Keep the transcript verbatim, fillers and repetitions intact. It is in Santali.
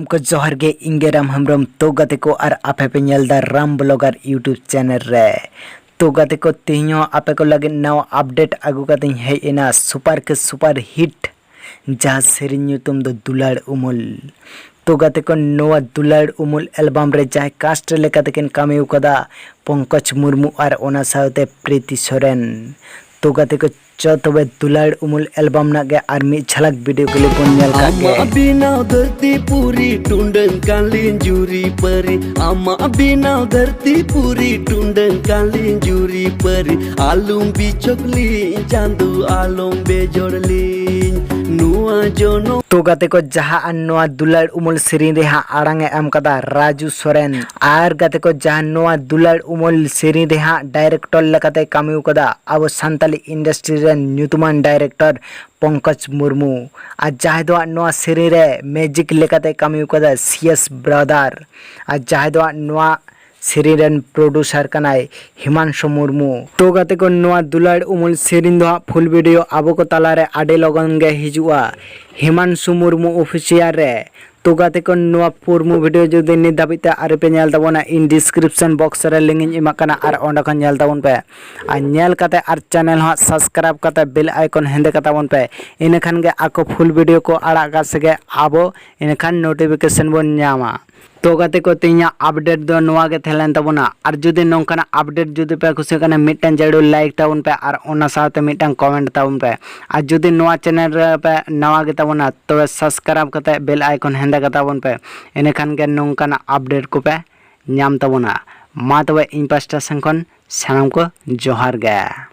ᱜᱚᱢᱠᱮ ᱡᱚᱦᱟᱨ ᱜᱮ, ᱤᱧ ᱜᱮ ᱨᱟᱢ ᱦᱮᱢᱵᱨᱚᱢ᱾ ᱛᱚ ᱜᱟᱛᱮ ᱠᱚ, ᱟᱨ ᱟᱯᱮ ᱯᱮ ᱧᱮᱞ ᱫᱟ ᱨᱟᱢ ᱵᱞᱚᱜᱟᱨ YouTube ᱪᱮᱱᱮᱞ ᱨᱮ᱾ ᱛᱚ ᱜᱟᱛᱮ ᱠᱚ, ᱛᱮᱦᱮᱧ ᱦᱚᱸ ᱟᱯᱮ ᱠᱚ ᱞᱟᱹᱜᱤᱫ ᱱᱟᱣᱟ ᱟᱯᱰᱮᱴ ᱟᱹᱜᱩ ᱠᱟᱛᱮᱧ ᱦᱮᱡ ᱮᱱᱟ ᱥᱩᱯᱟᱨ ᱠᱮ ᱥᱩᱯᱟᱨ ᱦᱤᱴ, ᱡᱟᱦᱟᱸ ᱥᱮᱨᱮᱧ ᱧᱩᱛᱩᱢ ᱫᱚ ᱫᱩᱞᱟᱹᱲ ᱩᱢᱩᱞ᱾ ᱛᱚ ᱜᱟᱛᱮ ᱠᱚ, ᱱᱚᱣᱟ ᱫᱩᱞᱟᱹᱲ ᱩᱢᱩᱞ ᱮᱞᱵᱟᱢ ᱨᱮ ᱡᱟᱦᱟᱸᱭ ᱠᱟᱥᱴ ᱞᱮᱠᱟᱛᱮ ᱠᱤᱱ ᱠᱟᱹᱢᱤ ᱟᱠᱟᱫᱟ, ᱯᱚᱝᱠᱚᱡᱽ ᱢᱩᱨᱢᱩ ᱟᱨ ᱚᱱᱟ ᱥᱟᱶᱛᱮ ᱯᱨᱤᱛᱤ ᱥᱚᱨᱮᱱ᱾ ᱛᱚ ᱜᱟᱛᱮ ᱠᱚ, ᱪᱚ ᱛᱚᱵᱮ ᱫᱩᱞᱟᱹᱲ ᱩᱢᱩᱞ ᱮᱞᱵᱟᱢ ᱨᱮᱱᱟᱜ ᱜᱮ ᱟᱨ ᱢᱤᱫ ᱡᱷᱟᱞᱟᱠ ᱵᱷᱤᱰᱤᱭᱳ ᱠᱞᱤᱯ ᱵᱚᱱ ᱧᱮᱞ ᱠᱟᱜ ᱜᱮ᱾ ᱟᱢᱟᱜ ᱵᱮᱱᱟᱣ ᱫᱷᱟᱹᱨᱛᱤ ᱯᱩᱨᱤ ᱴᱩᱰᱟᱹᱝ ᱠᱟᱞᱤᱧ ᱡᱩᱨᱤ ᱯᱟᱹᱨᱤ᱾ ᱟᱢᱟᱜ ᱵᱮᱱᱟᱣ ᱫᱷᱟᱹᱨᱛᱤ ᱯᱩᱨᱤ ᱴᱩᱰᱟᱹᱝ ᱠᱟᱞᱤᱧ ᱡᱩᱨᱤ ᱯᱟᱹᱨᱤ᱾ ᱟᱞᱚᱢ ᱵᱤᱪᱷᱚᱠ ᱞᱤᱧ ᱪᱟᱸᱫᱚ ᱟᱞᱚᱢ ᱵᱮᱡᱚᱲ ᱞᱤᱧ ᱱᱚᱣᱟ ᱡᱚᱱᱚᱢ᱾ ᱛᱚ ᱜᱟᱛᱮ ᱠᱚ, ᱡᱟᱦᱟᱸ ᱟᱨ ᱱᱚᱣᱟ ᱫᱩᱞᱟᱹᱲ ᱩᱢᱩᱞ ᱥᱮᱨᱮᱧ ᱨᱮ ᱦᱟᱸᱜ ᱟᱲᱟᱝ ᱮ ᱮᱢ ᱠᱟᱫᱟ ᱨᱟᱡᱩ ᱥᱚᱨᱮᱱ᱾ ᱟᱨ ᱜᱟᱛᱮ ᱠᱚ, ᱡᱟᱦᱟᱸ ᱱᱚᱣᱟ ᱫᱩᱞᱟᱹᱲ ᱩᱢᱩᱞ ᱥᱮᱨᱮᱧ ᱨᱮ ᱦᱟᱸᱜ ᱰᱟᱭᱨᱮᱠᱴᱚᱨ ᱞᱮᱠᱟᱛᱮ ᱠᱟᱹᱢᱤ ᱟᱠᱟᱫᱟ ᱟᱵᱚ ᱥᱟᱱᱛᱟᱞᱤ ᱤᱱᱰᱟᱥᱴᱨᱤ ᱨᱮᱱ ᱧᱩᱛᱩᱢᱟᱱ ᱰᱟᱭᱨᱮᱠᱴᱚᱨ ᱯᱚᱝᱠᱚᱡᱽ ᱢᱩᱨᱢᱩ᱾ ᱟᱨ ᱡᱟᱦᱟᱸᱭ ᱫᱚ ᱦᱟᱸᱜ ᱱᱚᱣᱟ ᱥᱮᱨᱮᱧ ᱨᱮ ᱢᱮᱡᱤᱠ ᱞᱮᱠᱟᱛᱮ ᱠᱟᱹᱢᱤ ᱟᱠᱟᱫᱟ ᱥᱤ ᱮᱥ ᱵᱨᱟᱫᱟᱨ᱾ ᱟᱨ ᱡᱟᱦᱟᱸᱭ ᱫᱚ ᱦᱟᱸᱜ ᱱᱚᱣᱟ ᱥᱮᱨᱮᱧ ᱨᱮᱱ ᱯᱨᱚᱰᱩᱥᱟᱨ ᱠᱟᱱᱟᱭ ᱦᱤᱢᱟᱝᱥᱩ ᱢᱩᱨᱢᱩ᱾ ᱛᱚ ᱜᱟᱛᱮ ᱠᱚ, ᱱᱚᱣᱟ ᱫᱩᱞᱟᱹᱲ ᱩᱢᱩᱞ ᱥᱮᱨᱮᱧ ᱫᱚ ᱦᱟᱸᱜ ᱯᱷᱩᱞ ᱵᱷᱤᱰᱤᱭᱳ ᱟᱵᱚ ᱠᱚ ᱛᱟᱞᱟᱨᱮ ᱟᱹᱰᱤ ᱞᱚᱜᱚᱱ ᱜᱮ ᱦᱤᱡᱩᱜᱼᱟ ᱦᱤᱢᱟᱝᱥᱩ ᱢᱩᱨᱢᱩ ᱚᱯᱷᱤᱥᱤᱭᱟᱞ ᱨᱮ᱾ ᱛᱚ ᱜᱟᱛᱮ ᱠᱚ, ᱱᱚᱣᱟ ᱯᱩᱨᱢᱩ ᱵᱷᱤᱰᱤᱭᱳ ᱡᱩᱫᱤ ᱱᱤᱛ ᱫᱷᱟᱹᱵᱤᱡ ᱛᱮ ᱟᱹᱣᱨᱤ ᱯᱮ ᱧᱮᱞ ᱛᱟᱵᱚᱱᱟ, ᱤᱧ ᱰᱤᱥᱠᱨᱤᱯᱥᱚᱱ ᱵᱚᱠᱥ ᱨᱮ ᱞᱤᱝᱠ ᱤᱧ ᱮᱢᱟᱜ ᱠᱟᱱᱟ, ᱟᱨ ᱚᱸᱰᱮ ᱠᱷᱚᱱ ᱧᱮᱞ ᱛᱟᱵᱚᱱ ᱯᱮ᱾ ᱟᱨ ᱧᱮᱞ ᱠᱟᱛᱮ ᱟᱨ ᱪᱮᱱᱮᱞ ᱦᱚᱸ ᱥᱟᱵᱥᱠᱨᱟᱭᱤᱵ ᱠᱟᱛᱮ ᱵᱮᱞ ᱟᱭᱠᱚᱱ ᱦᱮᱸᱫᱮ ᱠᱟᱛᱟ ᱵᱚᱱ ᱯᱮ, ᱤᱱᱟᱹᱠᱷᱟᱱ ᱜᱮ ᱟᱠᱚ ᱯᱷᱩᱞ ᱵᱷᱤᱰᱤᱭᱳ ᱠᱚ ᱟᱲᱟᱜ ᱠᱟᱜ ᱥᱮᱜᱮ ᱟᱵᱚ ᱤᱱᱟᱹᱠᱷᱟᱱ ᱱᱳᱴᱤᱯᱷᱤᱠᱮᱥᱚᱱ ᱵᱚᱱ ᱧᱟᱢᱟ᱾ ᱛᱚ ᱜᱟᱛᱮ ᱠᱚ, ᱛᱮᱦᱮᱧᱟᱜ ᱟᱯᱰᱮᱴ ᱫᱚ ᱱᱚᱣᱟ ᱜᱮ ᱛᱟᱦᱮᱸ ᱞᱮᱱ ᱛᱟᱵᱚᱱᱟ᱾ ᱟᱨ ᱡᱩᱫᱤ ᱱᱚᱝᱠᱟᱱᱟᱜ ᱟᱯᱰᱮᱴ ᱡᱩᱫᱤ ᱯᱮ ᱠᱩᱥᱤᱭᱟᱜ ᱠᱟᱱᱟ, ᱢᱤᱫᱴᱟᱝ ᱡᱟᱹᱨᱩᱲ ᱞᱟᱭᱤᱠ ᱛᱟᱵᱚᱱ ᱯᱮ ᱟᱨ ᱚᱱᱟ ᱥᱟᱶᱛᱮ ᱢᱤᱫᱴᱟᱝ ᱠᱚᱢᱮᱱᱴ ᱛᱟᱵᱚᱱ ᱯᱮ᱾ ᱟᱨ ᱡᱩᱫᱤ ᱱᱚᱣᱟ ᱪᱮᱱᱮᱞ ᱨᱮ ᱯᱮ ᱱᱟᱣᱟ ᱜᱮ ᱛᱟᱵᱚᱱᱟ, ᱛᱚᱵᱮ ᱥᱟᱵᱥᱠᱨᱟᱭᱤᱵ ᱠᱟᱛᱮ ᱵᱮᱞ ᱟᱭᱠᱚᱱ ᱦᱮᱸᱫᱮ ᱠᱟᱛᱟ ᱵᱚᱱ ᱯᱮ, ᱤᱱᱟᱹᱠᱷᱟᱱ ᱜᱮ ᱱᱚᱝᱠᱟᱱᱟᱜ ᱟᱯᱰᱮᱴ ᱠᱚᱯᱮ ᱧᱟᱢ ᱛᱟᱵᱚᱱᱟ᱾ ᱢᱟ ᱛᱚᱵᱮ ᱤᱧ ᱯᱟᱥᱴᱟ ᱥᱮᱱ ᱠᱷᱚᱱ ᱥᱟᱱᱟᱢ ᱠᱚ ᱡᱚᱦᱟᱨ ᱜᱮ᱾